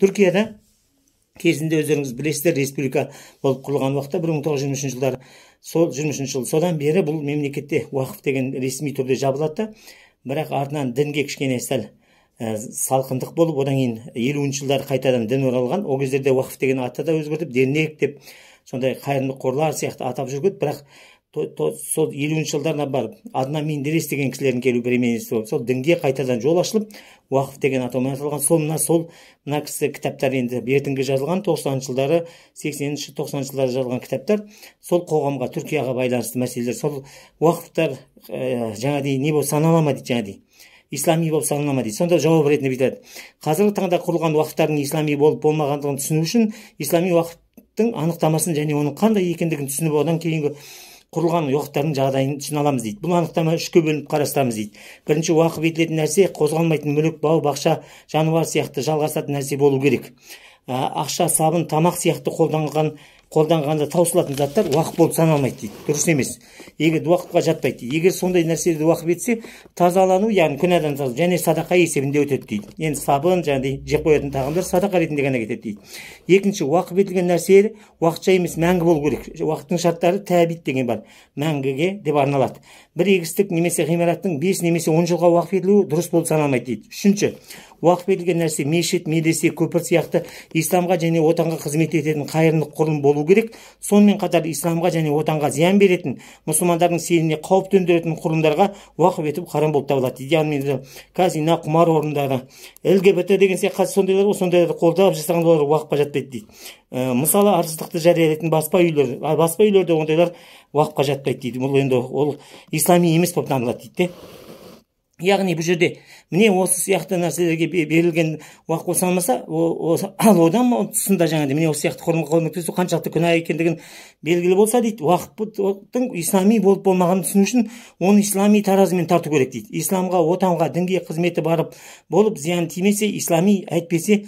Түркияда кезінде, өздеріңіз білесіздер, республика болып құрылған уақытта, 1923 жылдары, сол 23 жыл, содан бері бұл мемлекетте уақыф деген ресми түрде жабылады да, бірақ артынан дінге кішкене сәл салқындық болып, одан кейін 50-жылдары қайтадан дін оралған. Ол кездерде уақыф деген аты да өзгертіп, дернек деп, сондай қайырымдылық қорлар сияқты атап жүрген. Бірақ сол 50-жылдарына барып Аднан Мендерес деген кісілердің келу премьер-министр болып, сол дінге қайтадан жол ашылып, уақыф деген атаумен аталған. Сол мына, сол мына кісі кітаптар енді бертінгі жазылған, 90-жылдары, 80-, 90-жылдары жазылған кітаптар, сол қоғамға, Түркияға байланысты мәселелер. Сол уақыфтар жаңағыдай не болып санала ма дейді, жаңағыдай ислами болып санала ма дейді. Сонда жауап ретінде бүйтеді: қазіргі таңда құрылған уақыфтардың ислами болып болмағандығын түсіну үшін ислами уақыфтың анықтамасын және оның қандай екендігін түсініп, одан кейінгі құрылған уақыфтардың жағдайын түсіне аламыз дейді. Бұл анықтама үшке бөлініп қарастырамыз дейді. Бірінші, уақыф етілетін нәрсе қозғалмайтын мүлік, бау бақша, жануар сияқты жалғасатын нәрсе болу керек. Ақша, сабын, тамақ сияқты қолданғанда таусылатын заттар уақыф болып саналмайды дейді, дұрыс емес, егер уақыфқа жатпайды дейді. Егер сондай нәрселерді уақыф етсе, тазалану, яғни күнәдан таза және садақа есебінде өтеді дейді. Енді сабын, жаңағыдай жеп қоятын тағамдар садақа ретінде ғана кетеді дейді. Екінші, уақыф етілген нәрсе уақытша емес, мәңгі болу керек. Уақыттың шарттары, тәбит деген бар, мәңгіге деп арналады. Бір егістік немесе ғимараттың 5 немесе 10 жылға уақыф етілуі дұрыс болып саналмайды дейді. Үшінші, уақыф етілген нәрсе мешіт, медресе, көпір сияқты исламға және отанға қызмет ететін қайырымдылық құрылым болу керек. Сонымен қатар исламға және отанға зиян беретін, мұсылмандардың сеніміне қауіп төндіретін құрылымдарға уақыф ету харам болып табылады дейді. Яғни казино, құмар орындары, ЛГБТ деген сияқты сондайлар ғой, сондайларды қолдап жасаған, олар уақыфқа жатпайды дейді. Мысалы, арсыздықты жариялайтын баспа үйлер, баспа үйлерде ондайлар уақыфқа жатпайды дейді. Бұл енді ол ислами емес болып танылады дейді де. Яғни бұл жерде міне осы сияқты нәрселерге берілген уақыт саналмаса, ал одан тұсында жаңағыдай міне осы сияқты құрылымға көмектесу қаншалықты күнә екендігін белгілі болса дейді, уақыттың ислами болып болмағанын түсіну үшін оны ислами таразымен тарту керек дейді. Исламға, отанға, дінге қызметі барып болып зиян тимесе ислами, әйтпесе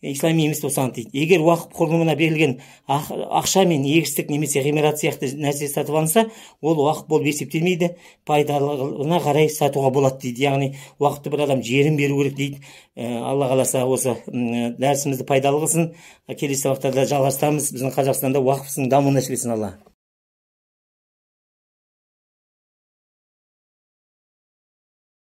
ислами емес болып саналады дейді. Егер уақыф құрылымына берілген ақша мен егістік немесе ғимарат сияқты нәрсе сатып алынса, ол уақыф болып есептелмейді, пайдалығына қарай сатуға болады дейді. Яғни уақытты бір адам жерін беру керек дейді. Алла қаласа, осы дәрісімізді пайдалы қылсын. Келесі сабақтарда жалғастырамыз. Біздің Қазақстанда уақыф ісінің дамуына нәсіп етсін, Алла.